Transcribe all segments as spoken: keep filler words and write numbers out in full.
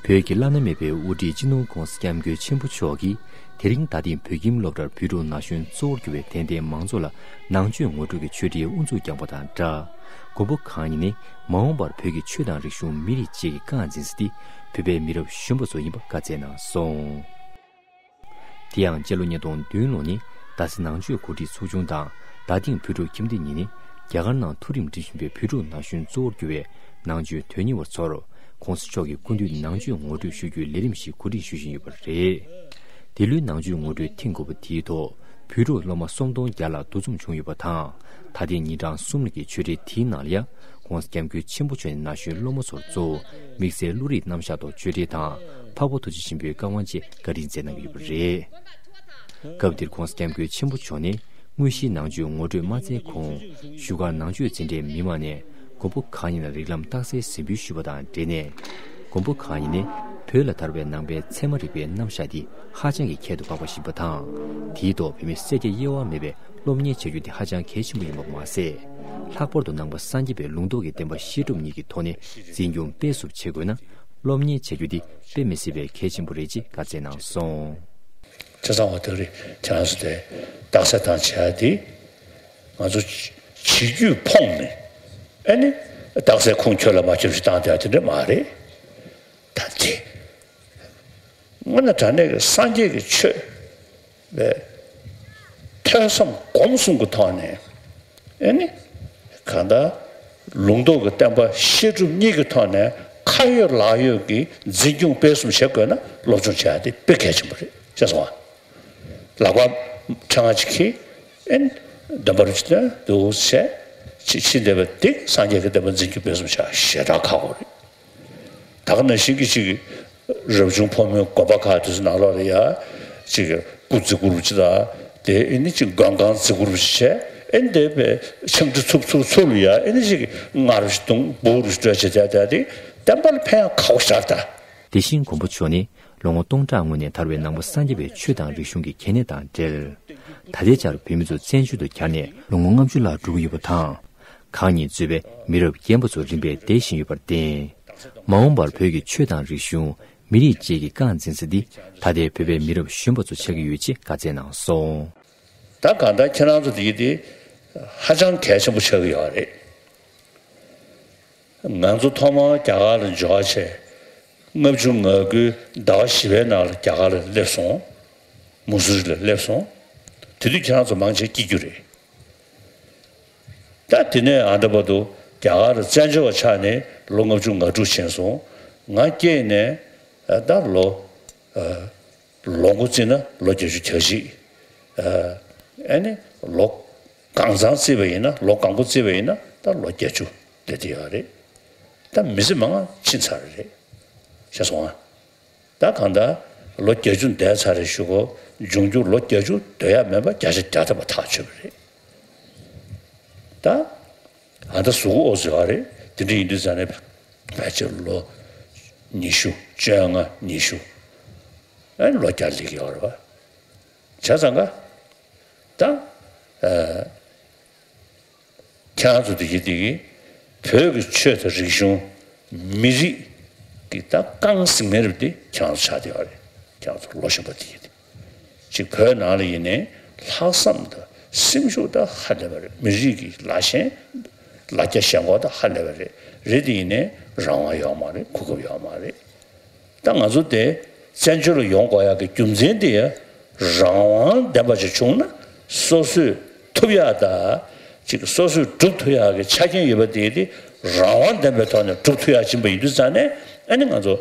བོད་ཀྱི་བླ་ན་མེད་པའི་དབུ་ཁྲིད་སྤྱི་ནོར་༧གོང་ས་༧སྐྱབས་མགོན་ཆེན་པོ་མཆོག་གིས་དེ་རིང་རྡ་སྟེང་བོད་ཁྱིམ་སློབ་གྲྭར་བོད་ཕྲུག་ན་གཞོན་གཙོ་བོར་གྱུར་བའི་དད་ལྡན་མང་ཚོགས་ལ་ནང་ཆོས་ངོ་སྤྲོད་ཀྱི་ཆོས་འབྲེལ་དབུ་འཛུགས་བསྐྱངས་པ་དང་སྦྲགས། མགོན་པོ་གང་ཉིད་ནི་མ་འོངས་པར་བོད་ཀྱི་ཆོས་དང་རིག་གཞུང་མི་རིགས་བཅས་ཀྱི་རྐང་འཛིན་ས་དེ་བོད་པའི་མི་རབས་གཞོན་པ་ཚོ་ཡིན་པ་བཀའ་སྩལ་གནང་སོང་། དེ་ཡང་སྤྱི་ལོ་ཉིས་སྟོང་བདུན་ལོ་ནི་རྡ་སའི་ནང་ཆོས་གོ་སྒྲིག་ཚོགས་ཆུང་དང་རྡ་སྟེང་བོད་ཕྲུག་ཁྱིམ་སྡེ་གཉིས་ནི་རྒྱ་གར་ནང་མཐོ་རིམ་འགྲིམ་བཞིན་པའི་བོད་ཕྲུག་ན་གཞོན་གཙོ་བོར་གྱུར་བའི་ནང་ཆོས་དོན་གཉེར་བ་ཚོར་༧གོང་ས་མཆོག་གི་སྐུ་མདུན་ནང་ཆོས་ངོ་སྤྲོད་ཞུ་རྒྱུའི་ལས་རིམ་ཞིག་གོ་སྒྲིག་ཞུ་བཞིན་ཡོད་པ་རེད། འདི་ལོའི་ནང་ཆོས་ངོ་སྤྲོད་ཐེངས་དགུ་པ་དེའི་ཐོག་བོད་ཕྲུག་སློབ་མ་སུམ་སྟོང་བརྒྱ་ལྷག་འདུ་འཛོམས་བྱུང་ཡོད་པ་དང་། ད་ཐེངས་ཉིན་གྲངས་གསུམ་རིང་གི་ཆོས་འབྲེལ་དེའི་ནང་ལ་ཡང་༧གོང་ས་༧སྐྱབས་མགོན་ཆེན་པོ་མཆོག་ནས་ན་གཞོན་སློབ་མ་ཚོར་གཙོ་བོ་དམིགས་བསལ་བློ་རིག་རྣམ་གཞག་ཐོག་ཆོས་འབྲེལ་དང་འཕགས་པ་ཐུགས་རྗེ་ཆེན་པོའི་བཀའ་དབང་བཅས་བཀའ་དྲིན་སྩལ་གནང་གི་ཡོད་པ་རེད། སྐབས་དེར་༧གོང་ས་༧སྐྱབས་མགོན་ཆེན་པོ་མཆོག་ནས་དངོས་གཞིའི་ནང་ཆོས་ངོ་སྤྲོད་མ་སྩལ་གོང་བཞུགས་སྒར་ནང་ཆོས་འཛིན་གྲྭའི་མི་མང་ནས་མགོན་པོ་གང་ཉིད་ལ་རིགས་ལམ་རྟགས་གསལ་གཟིགས་འབུལ་ཞུས་པ་དང་འབྲེལ་ནས། མགོན་པོ་གང་ཉིད་ནས་བོད་ལ་དར་བའི་ནང་པའི་ཚད་མ་རིག་པའི་རྣམ་གཞག་འདི་ཧ་ཅང་གི་ཁྱད་དུ་འཕགས་པ་ཞིག་ཡིན་པ་དང་། དེའི་ཐོག་བོད་མི་སེར་སྐྱ་དབྱེ་བ་མེད་པས་སློབ་གཉེར་བྱ་རྒྱུ་འདི་ཧ་ཅང་གལ་ཆེན་པོ་ཡིན་པ་མ་ཟད། ལྷག་པར་དུ་ནང་པ་སངས་རྒྱས་པའི་ལུང་རྟོགས་ཀྱི་བསྟན་པ་བཤད་སྒྲུབ་གཉིས་ཀྱི་ཐོག་ནས་འཛིན་སྐྱོང་སྤེལ་གསུམ་བྱེད་དགོས་ན། སློབ་གཉེར་བྱ་རྒྱུ་འདི་དཔེ་མི་སྲིད་པའི་གལ་ཆེན་པོ་རེད་ཅེས་བཀའ་སྩལ་གནང་སོང་། ཆ་ཚང་བ་དེ་རེད། ཁྱེད་རང་ཚོ་དེ་རྟགས་གསལ་བཏང་བྱ་དེ། ང་ཚོ་བྱེད་རྒྱུད་ཕོངས་ནས་ཨ་ནི་རྟགས་གསལ་ཁུངས་འཁྱོལ་ལ་མ་འཁྱོལ་ཞིག་བཏང་བསྡད་དེ་འདྲ་མ་རེད། ད་དེ་དངོས་གནས་དྲང་གནས་ཀྱི་སངས་རྒྱས་ཀྱི་ཆོས་ལས་ཐོས་བསམ་སྒོམ་གསུམ་གྱི་ཐོག་ནས་ཨ་ནི་གང་ལྟར་ལུང་རྟོགས་ཀྱི་བསྟན་པ་བཤད་སྒྲུབ་གཉིས་ཀྱི་ཐོག་ནས་ཁ་ཡོད་ལག་ཡོད་ཀྱི་འཛིན་སྐྱོང་སྤེལ་གསུམ་བྱེད་དགོས་ན་སློབ་སྦྱོང་བྱེད་ཡ་དེ་དཔེ་གལ་ཆེན་པོ་རེད། ཤེས་སོང་ཨ། ལག་པ་ཕྲེང་བ་གཅིག་གིས་ཨེ་འདོན་པ་རུ་ཅི་ཏན་འདུག་བྱས་ཕྱི་ཕྱི་འདས་པ་འདི་སངས་རྒྱས་ཀྱི་བསྟན་པ་འཛིན་སྐྱོང་སྤེལ་གསུམ་བྱ་ཞེ་དྲག་ཁག་པོ་རེད། ད་ག་ནང་བཞིན་གྱི་ཅིག་རབ་བྱུང་ཕོ་མོའི་དགོན་པ་ཁག་དེ་ཚོ་ནང་ལོགས་ལ་ཡ་ཅིག་སྐུ་བརྩི་བཀུར་ཅི་ད་དེ་ཨེ་ནི་ཅིག་མགོན་ཁང་བརྩི་བཀུར་ཅི་བྱས་ཨེ་འདས་པའི་ཆང་དྲི་འཚུབ་འཚུབ་ཚུར་ལ་ཡ་ཨེ་ནི་ཅིག་ངར་ཞིག་དུང་འབུར་ཞིག་སྤྲོད་ཅི་ད་ད་དེ་བསྟན་པ་ལ་ཕན་ཡང་ཁག་པོ་ཞེ་དྲག་ད། དེ་བཞིན་མགོན་པོ་མཆོག་ནི། ལོ་ངོ་སྟོང་ཕྲག་སྔོན་ནས་དར་བའི་ནང་པ་སངས་རྒྱས་པའི་ཆོས་དང་རིག་གཞུང་གི་གལ་གནད་དང་འབྲེལ། ད་ལྟའི་ཆར་བོད་མི་ཚོ་བཙན་བྱོལ་དུ་གྱར་ནས་ལོ་ངོ་ལྔ་བཅུ་ལྷག་འགྲོ་གི་ཡོད་པ་དང་། གང་ཉིད་གཙོས་པའི་མི་རབས་རྒན་པ་ཚོ་རིམ་པས་འདས་བཞིན་ཡོད་པར་བརྟེན། མ་འོངས་པར་བོད་ཀྱི་ཆོས་དང་རིག་གཞུང་། མི་རིགས་བཅས་ཀྱི་རྐང་འཛིན་ས་འདི་ད་ལྟའི་བོད་པའི་མི་རབས་གཞོན་པ་ཚོ་ཆགས་ཀྱི་ཡོད་ཅེས་བཀའ་སྩལ་གནང་སོང་། ད་གང་ལྟར་ཁྱེད་རང་ཚོ་འདི་གི་འདི་ཧ་ཅང་གལ་ཆེན་པོ་ཆགས་ཀྱི་ཡོད་རེད། ང་ཚོ་ཐོག་མར་རྒྱ་གར་ལ་འབྱོར་བ་བྱས། ལྔ་བཅུ་ང་དགུའི་ཟླ་བ་བཞི་པའི་ནང་ལ་རྒྱ་གར་ལ་སླེབས་སོང་། མུ་སུ་རི་ལ་སླེབས་སོང་། དེ་དུས་ཁྱེད་རང་ཚོ་མང་ཆེ་སྐྱེས་རྒྱུ་རེད། ད་དེ་ནས་ཨ་འདྲ་བར་དུ་རྒྱ་གར་ལ་བཙན་བྱོལ་བ་ཆགས་ནས་ལོ་ལྔ་བཅུ་ང་དྲུག་ཕྱིན་སོང་། ང་སྐྱེས་ནས་ད་ལོ། ལོ་མགོ་བརྩིས་ན་ལོ་བརྒྱད་ཅུ་གྱ་གཅིག་ཨ་ནི་ལོ་གང་ཚང་བརྩིས་པ་ཡིན་ན་ལོ་གང་པོ་བརྩིས་པ་ཡིན་ན་ད་ལོ་བརྒྱད་ཅུ་བསྡད་དེ་ཡོད་རེད། ད་མི་ཚེ་མང་ང་ཕྱིན་ཚར་རེད། ཤེས་སོང་ཨ། ད་གང་ལྟར་ལོ་བརྒྱད་ཅུ་བསྡད་ཚར་རེད་ཞུ་གོ། འབྱུང་འགྱུར་ལོ་བརྒྱད་ཅུ་སྡོད་ཡ་མེད་པ་བརྒྱ་ཆ་བརྒྱ་ཐམ་པ་ཐག་ཆོད་པ་རེད། ད། ཨ་ད་གཟུགས་པོ་ཨོ་ཟེར་བ་རེད། དེ་འདྲ་ཡིན་དུས་ཙང་ནས་ཕལ་ཆེར་ལོ་ཉི་ཤུ་བཅོ་ལྔ་ཉི་ཤུ། ཨ་ལོ་བརྒྱ་སླེབས་ཀྱི་ཡོད་རེད་པ། བྱས་ཙང་ཀ་ད་ཨ་ཁྱེད་རང་ཚོ་དེ་གི་དེ་གི་བོད་ཀྱི་ཆོས་དང་རིག་གཞུང་མི་རིགས་ཀྱི་ད་རྐང་ཟིན་མེད་རེད་དེ་ཁྱེད་རང་ཚོ་ཆགས་བསྡད་ཡོད་རེད། ཁྱེད་རང་ཚོ་ལོ་གཞོན་པ་དེ་གི་དེ། གཅིག་བོད་ནང་ལ་ཡིན་ནའི་ལྷག་བསམ་དང་སེམས་ཤུགས་དང་ཧ་ལས་པ་རེད། མི་རིགས་ཀྱི་ལ་ཞེན་ལ་རྒྱ་ཞེན་ཁོག་དང་ཧ་ལས་པ་རེད། རེད་དེ་ཡིན་ནའི་རང་དབང་ཡོད་མ་རེད། གོ་སྐབས་ཡོད་མ་རེད། ད་ང་ཚོ་དེ་བཙན་བྱོལ་ལ་ཡོང་དགོས་ཡག་གི་རྒྱུ་མཚན་དེ་ཡང་རང་དབང་ལྡན་པ་ཞིག་བྱུང་ན་སོ་སོས་ཐུབ་ཡག་དང་ཅིག་སོ་སོས་སྒྲུབ་ཐུབ་ཡག་གི་ཆ་རྐྱེན་ཡོད་པ་དེ་དེ་རང་དབང་ལྡན་པའི་ཐོག་ནས་སྒྲུབ་ཐུབ་ཡག་ཕྱིན་པ་ཡིན་དུས་ཙང་ནས་ཨ་ནི་ང་ཚོ།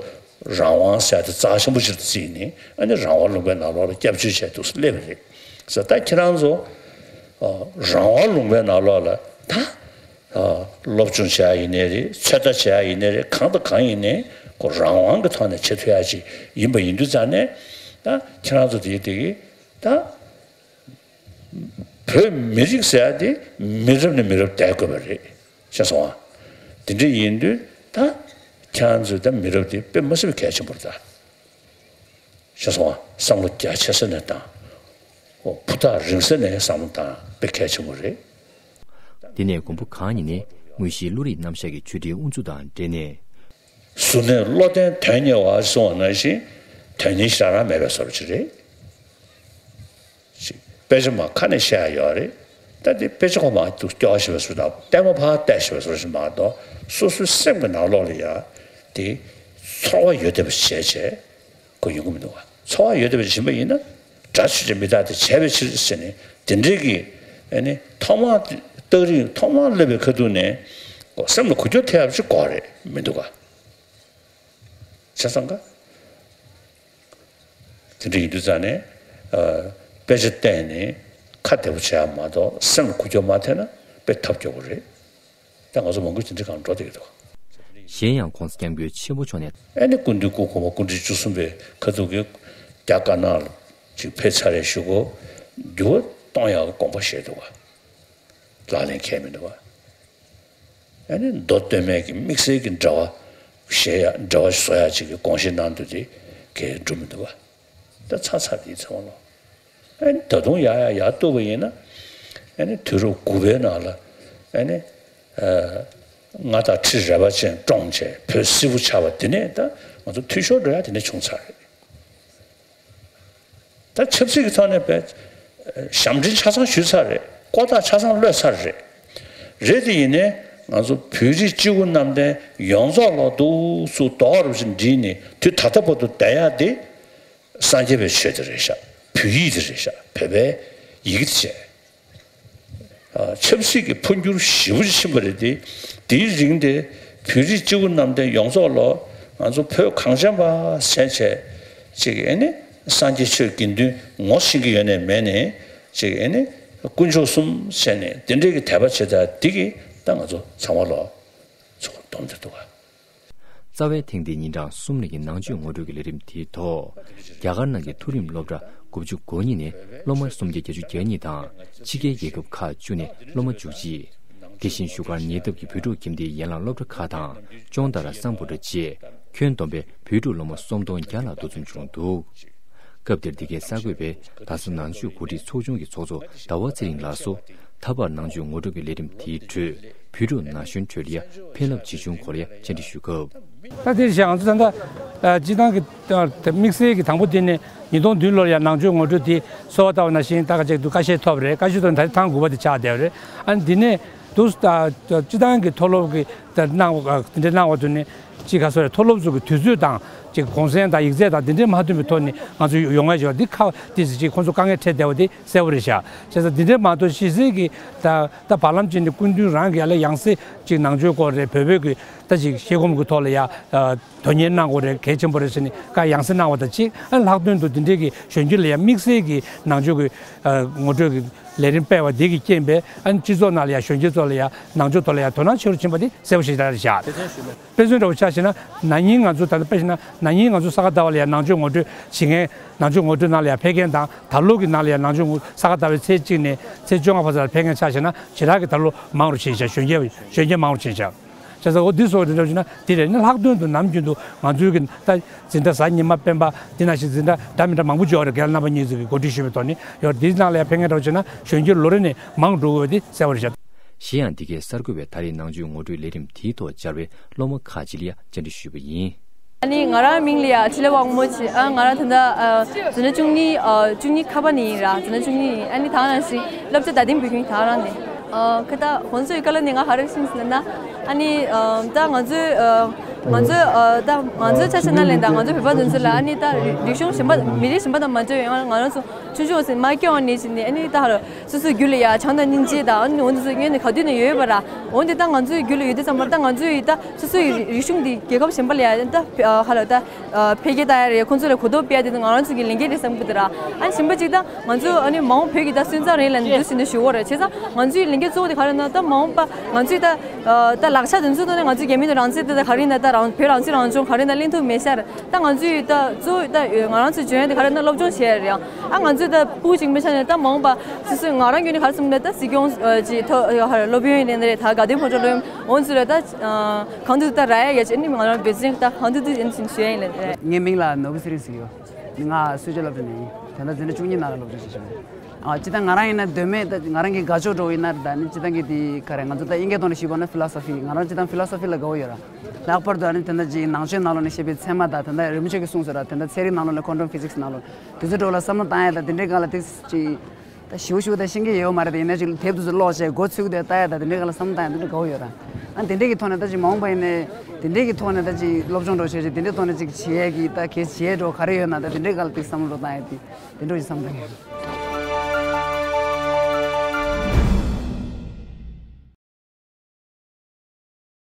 རང་དབང་ཟེར་ཡ་དེ་རྩ་ཆེན་པོ་ཞིག་ཏུ་བརྩིས་ནས་ཨ་ནི་རང་དབང་ལུང་པའི་ནང་ལོགས་ལ་སྐྱབས་བཅོལ་བྱས་འདུག་སེ་སླེབས་པ་རེད། ཟེར་ད་ཁྱེད་རང་ཚོ་ཨ་རང་དབང་ལུང་པའི་ནང་ལོགས་ལ་ད་ཨ་སློབ་སྦྱོང་བྱེད་ཡ་ཡིན་ནའི་རེད། ཚོད་ལྟ་བྱེད་ཡ་ཡིན་ནའི་རེད། གང་དང་གང་ཡིན་ནའི་ཁོ་རང་དབང་གི་ཐོག་ནས་བྱེད་ཐུབ་ཡ་ཅིག་ཡིན་པ་ཡིན་དུས་ཙང་ནས་ད་ཁྱེད་རང་ཚོ་དེ་དེ་གི་ད། བོད་མི་རིགས་ཟེར་ཡ་དེ་མི་རབས་ནས་མི་རབས་བསྡད་དགོས་པ་རེད། ཤེས་སོང་ཨ། དེ་འདྲ་ཡིན་དུས་ད་ཁྱེད་རང་ཚོས་ད་མི་རབས་དེ་དཔེ་མ་སྲིད་པའི་གལ་ཆེན་པོ་རེད་ད། ཤེས་སོང་ཨ། བསམ་བློ་རྒྱ་ཆེ་ས་ནས་བཏང་། ཨོ་ཕུ་ཐག་རིང་ས་ནས་བསམ་བློ་བཏང་དཔེ་གལ་ཆེན་པོ་རེད། དེ་ནས་མགོན་པོ་གང་ཉིད་ནས་དངོས་གཞིའི་བློ་རིག་རྣམ་གཞག་གི་ཆོས་འབྲེལ་དབུ་འཛུགས་དང་འབྲེལ་ནས། གཟུར་གནས་བློ་ལྡན་དོན་གཉེར་བ་གསུངས་པ་ནང་བཞིན་དོན་གཉེར་ཞིག་རང་རང་མེད་པའི་བཟོ་འདྲ་ཅིག་རེད། ཅིག་དཔེ་ཆ་མར་ཁ་ནས་བཤད་ཡ་ཡོད་རེད། ད་དེ་དཔེ་ཆ་ཁོ་མར་དུ་སྐྱོར་བ་ཞིག་པའི་བཟོ་འདྲ། ལྟད་མོ་ཕར་བལྟས་ཞིག་པའི་བཟོ་འདྲ་ཞིག་མ་གཏོགས། སོ་སོའི་སེམས་ཀྱི་ནང་ལོགས་ལ་ཡ་དེ་ཚོར་བ་ཡོད་བསྡད་པ་ཞིག་བྱས་བྱས་ཁོ་ཡོང་གི་མི་འདུག་ག་ཚོར་བ་ཡོད་བསྡད་པ་ཞིག་ཡིན་པ་ཡིན་ན། དགྲ་ཆོས་ཅན་མི་རྟག་སྟེ། བྱས་པའི་ཕྱིར་ཟེར་ནས་དེ་འདྲའི་གི། ཨ་ནི་ཐོག་མར་རྟགས་རིགས་ཐོག་མར་སླེབས་པའི་ཁ་ཐུག་ནས་སེམས་ལ་འགུལ་སྐྱོད་ཐེབས་ཡག་ཅིག་དགོས་རེད་མི་འདུག་ག་བྱས་ཙང་ཀ། དེ་འདྲ་ཡིན་དུས་ཙང་ནས། ཨ། དཔེ་ཆ་བལྟས་ནས་ཁ་བདེ་པོ་བྱེད་ཡ་མ་གཏོགས་སེམས་ལ་འགུལ་སྐྱོད་མ་ཐེབས་ན་དཔེ་ཐབས་སྐྱོ་པོ་རེད། ད་ང་ཚོ་མང་པོ་དེ་འདྲའི་སྒང་འགྲོ་བསྡད་ཀྱི་འདུག་གཞན་ཡང་༸གོང་ས་༸སྐྱབས་མགོན་ཆེན་པོ་མཆོག་ནས། ཨ་ནི་སྐུ་མདུན་སྐུ་གོང་མ་སྐུ་ཕྲེང་བཅུ་གསུམ་པའི་ཁ་ཐུག་གི་རྒྱ་དཀར་ནག་ལ་ཅིག་ཕེབས་ཚར་རེ་བཞུགས་སྒོ་འགྱུར་བ་གཏོང་ཡག་གི་དགོངས་པ་བཞེས་འདུག་ག་ལག་ལེན་འཁེལ་མི་འདུག་ག་ཨ་ནི་མདོ་སྟོད་སྨད་ཀྱི་དམིགས་བསལ་གྱི་འབྲེལ་བ་བཞེས་ཡ། འབྲེལ་བ་བཟོ་ཡ་ཅིག་གི་དགོངས་བཞེས་གནང་འདུག་དེ་གས་འགྲུབ་མི་འདུག་ག་ད་ཚར་ཚར་དེའི་ཚེ་དབང་ལོ། ཨ་ནི་ད་དུང་ཡར་ཡར་ཡར་གཏུག་པ་ཡིན་ན། ཨ་ནི་དུས་རབས་དགུ་པའི་ནང་ལ། ཨ་ནི། ཨ། མངའ་བདག་ཁྲི་རལ་པ་ཅན་བཀྲོངས་བྱས་བོད་སིལ་བུ་ཆགས་པ་དེ་ནས་ད་ང་ཚོ་འཐུས་ཤོར་འགྲོ་ཡ་དེ་ནས་བྱུང་ཚར་རེད། ད་ཆབ་སྲིད་ཀྱི་ཐོག་ནས་བས་ཞབས་འདྲེན་ཆ་ཚང་ཞུས་ཚར་རེད། ལྐོག་རྟགས་ཆ་ཚང་གློད་ཚར་རེད། རེད་དེ་ཡིན་ནའི་ང་ཚོ་བོད་རིགས་སྤྱི་བོ་གནམ་བསྟན་ཡོངས་རྫོགས་ལོ་འདུག་ཚུགས་རྡོག་རུབ་ཅིག་འགྲིལ་ནས་དུས་ད་ལྟ་བར་དུ་བསྡད་ཡ་དེ། སངས་རྒྱས་པའི་ཆོས་དེ་རེད་ཤག་བོད་ཡིག་དེ་རེད་ཤག་བོད་པའི་ཡི་གེ་དེ་བྱས། ཨ། ཆབ་སྲིད་ཀྱི་འཕོ་འགྱུར་ཞེ་པོ་ཅིག་ཕྱིན་པ་རེད་དེ། དེའི་རིང་དེ་བོད་རིགས་སྤྱི་བོ་གནམ་བསྟན་ཡོངས་རྫོགས་ལོ། ང་ཚོ་བོད་གངས་ཅན་པ་ཟེར་བྱས་ཅིག་ཨ་ནི་སངས་རྒྱས་ཆོས་དགེ་འདུན་ངོ་ཤེས་ཀྱི་ཡོད་ནའི་མེད་ནའི་ཅིག་ཨ་ནི་དཀོན་མཆོག་གསུམ་ཟེར་ནས་དེ་འདྲའི་གི་དད་པ་བྱེད་ད་འདི་གིས་ད་ང་ཚོ་ཚང་མ་ལོ་ཚོགས་སྡོམ་དེ་འདུག་ག་རྩ་བའི་ཐེངས་འདིའི་ཉིན་གྲངས་གསུམ་རིང་གི་ནང་ཆོས་ངོ་སྤྲོད་ཀྱི་ལས་རིམ་དེའི་ཐོག་རྒྱ་གར་ནང་གི་མཐོ་རིམ་སློབ་གྲྭ་དགུ་བཅུ་གོ་གཉིས་ནས་སློབ་མ་སུམ་བརྒྱ་བརྒྱད་ཅུ་གྱ་གཉིས་དང་། ཕྱི་རྒྱལ་རྒྱལ་ཁབ་ཁག་བཅུ་ནས་སློབ་མ་བཅུ་གཅིག་དེ་བཞིན་བཞུགས་སྒར་ཉེ་འདབས་ཀྱི་བོད་ཕྲུག་ཁྱིམ་སྡེའི་ཡན་ལག་སློབ་གྲྭ་ཁག་དང་ཅོང་ཏ་ར་སམ་བྷོ་ཊ་བཅས་ཁྱོན་བསྡོམས་པའི་བོད་ཕྲུག་སློབ་མ་སུམ་སྟོང་བརྒྱ་ལྷག་འདུ་འཛོམས་བྱུང་འདུག་སྐབས་དེར་འདི་གའི་གསར་འགོད་པས་ད་སོ་ནང་ཆོས་གོ་སྒྲིག་ཚོགས་ཆུང་གི་ཚོགས་གཙོ་ཟླ་བ་ཚེ་རིང་ལགས་སུ། ད་བར་ནང་ཆོས་ངོ་སྤྲོད་ཀྱི་ལས་རིམ་དེའི་ཁྲོད་བོད་ཕྲུག་ན་གཞོན་ཁྲོད་ལ་ཡང་ཕན་རླབས་ཇི་བྱུང་སྐོར་ལ་ཡང་བཅར་འདྲི་ཞུས་སྐབས། ད་དེར་བཞག་ང་ཚོ་ད་ལྟ་སྤྱི་བཏང་གི་དམིགས་བསལ་གྱི་དང་པོ་དེ་ནས་ཉིས་སྟོང་བདུན་ལོར་ཡང་ནང་ཆོས་ངོ་སྤྲོད་དེ་གསོལ་བ་བཏབ་པ་ནང་བཞིན་ད་ག་ཅིག་ཏུ་ཁ་ཤས་ཐོབ་རེད། ཁ་ཤས་ཐོབ་ནས་ད་ཐེངས་དགུ་པ་དེ་ཆགས་བསྡད་པ་རེད། ཨ་ནི་འདི་ནས་དུ་སྤྱི་བཏང་གི་མཐོ་སློབ་ཀྱི་ད་གནང་བ་དེ་འདྲ་གནང་བ་དུ་ནས། ཅིག་ག་སོ་རེ་མཐོ་སློབ་ཚོ་གི་དུས་ཚོད་དང་ཅིག་གུང་སེང་དང་ཡིག་ཚད་དང་དེ་འདྲའི་མ་མཐུན་པའི་ཐོག་ནས་ང་ཚོ་ཡོང་ཡ་ཞོག་འདི་ཁ་དེ་ཅིག་ཁོང་ཚོ་དཀའ་ངལ་འཕྲད་བསྡད་པ་དེ་གསལ་པོ་རེད་ཤག་བྱས་ཙང་འདི་འདྲའི་མ་གཏོགས་ཕྱི་གསལ་གྱི་ད་ད་བར་ལམ་ཅིག་ནས་སྐུ་མདུན་རང་གི་ཡ་ལ་ཡང་སེ་ཅིག་ནང་ཆོས་སྐོར་རེད། བོད་བོད་ཀྱི་ད་ཅིག་ཤེས་ཁོམ་གྱི་ཐོག་ལ་ཡ་དོན་གཉེར་གནང་དགོས་རེད། གལ་ཆེན་པོ་རེད་ཟེར་ནས་བཀའ་ཡང་སེ་གནང་བ་དང་གཅིག་ཨ་ལྷག་དོན་དུ་འདི་འདྲའི་གི་གཞོན་སྐྱེས་ལ་ཡ་དམིགས་བསལ་གྱི་ནང་ཆོས་ཀྱི་ངོ་སྤྲོད་ཀྱི་ལས་རིམ་སྤེལ་བ་འདི་གི་རྐྱེན་པས་ཨ་ནི་སྤྱི་ཚོགས་ནང་ལ་ཡ་གཞོན་སྐྱེས་ཚོ་ལ་ཡ་ནང་ཆོས་ཐོག་ལ་ཡ་དོ་སྣང་ཆེ་རུ་ཕྱིན་པ་འདི་གསལ་པོ་ཞེ་དྲག་རེད་ཤག་དཔེ་མཚོན་འདྲ་བོ་ཆ་བཞག་ན་ན་ནིང་ང་ཚོ་ད་ལྟ་དཔེ་བཞག་ན་ན་ནིང་ང་ཚོ་ས་ག་ཟླ་བ་ལ་ཡ་ནང་ཆོས་ངོ་སྤྲོད་བྱེད་མཁན་ནང་ཆོས་ངོ་སྤྲོད་ནང་ལ་ཡ་ཕེབས་མཁན་དང་ད་ལོ་གི་ནང་ལ་ཡ་ནང་ཆོས་ངོ་ས་ག་ཟླ་བའི་ཚེས་གཅིག་ནས་ཚེས་བཅོ་ལྔ་བར་ལ་ཕེབས་མཁན་ཆ་བཞག་ན་ཞེ་དྲག་གི་ད་ལོ་མང་རུ་ཕྱིན་ཤག་གཞོན་སྐྱེས་གཞོན་སྐྱེས་མང་རུ་ཕྱིན་ཤག་བྱས་ཙང་འོ་འདི་སོགས་འདི་འདྲ་བྱས་ན་འདི་རེད། ནི་ལྷག་དོན་དུ་ནམ་རྒྱུན་དུ་ང་ཚོའི་གི་ད་འཛིན་གྲྭ་གཟའ་ཉི་མ་སྤེན་པ་འདི་ནང་བཞིན་འཛིན་གྲྭ་འདྲ་མི་འདྲ་མང་པོ་འབྱོར་བ་རེད། རྒན་རྣམ་པ་གཉིས་ཚོས་གི་གོ་སྒྲིག་ཞུས་པའི་ཐོག་ནས་ཡོད། འདིའི་ནང་ལ་ཡང་ཕེབས་མཁན་འདྲ་བྱས་ན་གཞོན་སྐྱེས་ལོ་རེ་ནས་མང་འགྲོ་དགོས་པ་འདི་གསལ་པོ་རེད་ཤག་གཞན་ཡང་འདི་གའི་གསར་འགོད་པས་ད་རེས་ནང་ཆོས་ངོ་སྤྲོད་ལས་རིམ་དེའི་ཐོག་བཅར་བའི་སློབ་མ་ཁག་ཅིག་ལ་ཡང་བཅར་འདྲི་ཞུས་པ་ཡིན། ཨ་ནི་ང་རང་མིང་ལ་ཡ་ཕྱི་ལས་དབང་མོ་ཆེ། ཨ་ང་རང་ད་ལྟ་ཨ་འཛིན་གྲྭ་བཅུ་གཉིས་ཨ་བཅུ་གཉིས་ཁ་པ་ནས་ཡིན་ར། འཛིན་གྲྭ་བཅུ་གཉིས་ཡིན། ཨ་ནི་ད་ནང་བཞིན་སློབ་གྲྭ་རྡ་སྟེང་བོད་ཁྱིམ་ད་རང་ནས། ཨ་ཁ་ད་ཁོང་ཚོའི་བཀའ་སློབ་ནས་ང་ཧ་ར་ཤིང་ཟེར་ན། ཨ་ནི་ཨ་ད་ང་ཚོའི་ཨ་ང་ཚོའི་ཨ་ད་ང་ཚོའི་ཆ་བཞག་ན་ལན་ད་ང་ཚོའི་བོད་པ་དེ་ཚོ་ལ་ཨ་ནི་ད་རིག་གཞུང་གཞན་པ་མི་རིགས་གཞན་པ་དང་མ་འདྲ་བའི་ང་རང་ཚོ་ཆུང་ཆུང་ཟེར་མ་སྐྱེ་བ་ནས་བྱས་ནས་ཨ་ནི་ད་ཧ་ར། སོ་སོའི་རྒྱུད་ལ་ཡ་བྱམས་དང་སྙིང་རྗེ་དང་ཨ་ནི་འོ་འདི་ཚོ་སྔོན་ནས་ག་དུས་ནས་ཡོད་ཡོད་པ་ར། འོ་འདི་ད་ང་ཚོའི་རྒྱུད་ལ་ཡོད་དུས་ཙམ་པ་ད་ང་ཚོའི་ད་སོ་སོའི་རིག་གཞུང་འདི་རྒྱལ་ཁབ་གཞན་པ་ལ་ཡ་ད་ཧ་ལ་ད་འཕེལ་རྒྱས་བཏང་ཡ་རེད། ཁོང་ཚོ་ལ་གོ་རྟོགས་སྤེལ་ཡ་དེ་ང་རང་ཚོ་གི་ལས་འགན་རེད་བསམ་གི་འདུག་ར། ཨ་ནི་གཞན་པ་ཅིག་ད་ང་ཚོ་ཨ་ནི་མ་འོངས་བོད་ཀྱི་ད་སོན་རྩ་རེད་ལབ་ནས་འདུག་ཟེར་ནས་ཞུ་གི་རེད། བྱས་ཙང་ང་ཚོའི་ལས་འགན་གཙོ་བོ་དེ་ག་རེ་ན་ད་མ་འོངས་པ་ང་ཚོའི་ད་ད་ལག་ཆ་དེ་ཚོ་ཐོག་ནས་ང་ཚོའི་རྒྱ་མི་དང་རང་བཙན་དེ་ད་ག་རེ་ཡིན་ན་ད་རང་བོད་རང་བཙན་རང་སྐྱོང་ག་རེ་ཡིན་ན་ལེན་ཐུབ་མེད་ཤག་ར། ད་ང་ཚོས་ད་གཙོ་བོ་ད་ང་རང་ཚོས་འཇོན་ཡ་དེ་ག་རེ་ན་སློབ་སྦྱོང་བྱེད་ཡ་རེད། ཨ་ང་ཚོས་ད་ཕྲུ་གུ་ཅིག་མིན་ཆ་ནས་ད་མ་འོངས་པ་སོ་སོས་ང་རང་ངོས་ནས་ག་རེ་བསམ་ན་ད་སྲིད་སྐྱོང་ཅིག་ཐོག་སློབ་དཔོན་ཡིན་ནའི་རེད། ད་དགའ་ལྡན་ཕོ་བྲང་སློབ་ཡོན་འོ་ཚོ་ལ་ད་གང་ཐུབ་ད་རག་ཡ་ཡ་ཅིག་ཨ་ནི་ང་རང་འབད་བརྩོན་ད་གང་ཐུབ་ཐུབ་ཡིན་ཞུ་ཡ་ཡིན་ལ་རེད། ངའི་མིང་ལ་ནོར་བུ་ཚེ་རིང་ཟེར་གྱི་ཡོད། ང་སུད་ཅི་སློབ་གྲྭ་ནས་ཡིན། ད་ལྟ་འཛིན་གྲྭ་བཅུ་གཉིས་ནང་ལ་སློབ་སྦྱོང་བྱེད་བཞིན་ཡོད། ཨ་སྤྱིར་བཏང་ང་རང་ཡིན་ན་དོན་མེད་ད་ང་རང་གི་དགའ་ཕྱོགས་འདྲ་བོ་ཡིན་ན་ད་ནི་སྤྱིར་བཏང་གི་དེ་ག་རེ་ང་ཚོ་ད་དབྱིན་སྐད་ཐོག་ནས་ཞུས་པ་ན་ཕི་ལོ་སོ་ཕི། ང་རང་སྤྱིར་བཏང་ཕི་ལོ་སོ་ཕི་ལ་དགའ་བོ་ཡོད་ར། ལྷག་པར་དུ་ཨ་ནི་དེ་འདྲ་ཅིག་ནང་ཆོས་ནང་ལོགས་ནས་བཤད་པའི་ཚད་མ་དང་དེ་འདྲ་རིན་པོ་ཆེ་གིས་གསུངས་སོང་ར། དེ་འདྲ་ཚན་རིག་ནང་ལོགས་ནས་ཁོང་ཁྲོམ་ཕི་ཟིག་སི་ནང་ལོགས་དེ་ཚོ་འདྲ་བོ་ལ་བསམ་བློ་བཏང་ཡ་ད་དེ་འདྲའི་སྒང་ལ་དེ་ཅིག་ད་ཞིབ་ཞིབ་ད་ཤེས་ཀྱི་ཡོད་མ་རེད། དེ་ཡིན་ན་ཅིག་དེབ་དེ་ཚོ་ཀློག་བྱས་མགོ་ཚོས་དེ་ལྟ་ཡ་ད་དེ་འདྲའི་སྒང་ལ་བསམ་བློ་བཏང་ཡ་དེ་འདྲ་དགའ་བོ་ཡོད་ར། ཨ་དེ་འདྲའི་གི་ཐོག་ནས་ད་ཅིག་མ་འོངས་པ་ཡིན་ནའི་དེ་འདྲའི་གི་ཐོག་ནས་ད་ཅིག་སློབ་སྦྱོང་འདྲ་བོ་བྱས་བྱས་དེ་འདྲའི་ཐོག་ནས་ཅིག་བྱེད་ཡ་གི་ད་གལ་བྱེད་ཡ་འདྲ་བོ་ག་རེ་ཡོད་ན་ད་དེ་འདྲའི་སྒང་ལ་དེ་བསམ་བློ་བཏང་ཡ་དེ་དེ་འདྲ་བོ་ཞིག་བསམ་བཏང་ཡོད།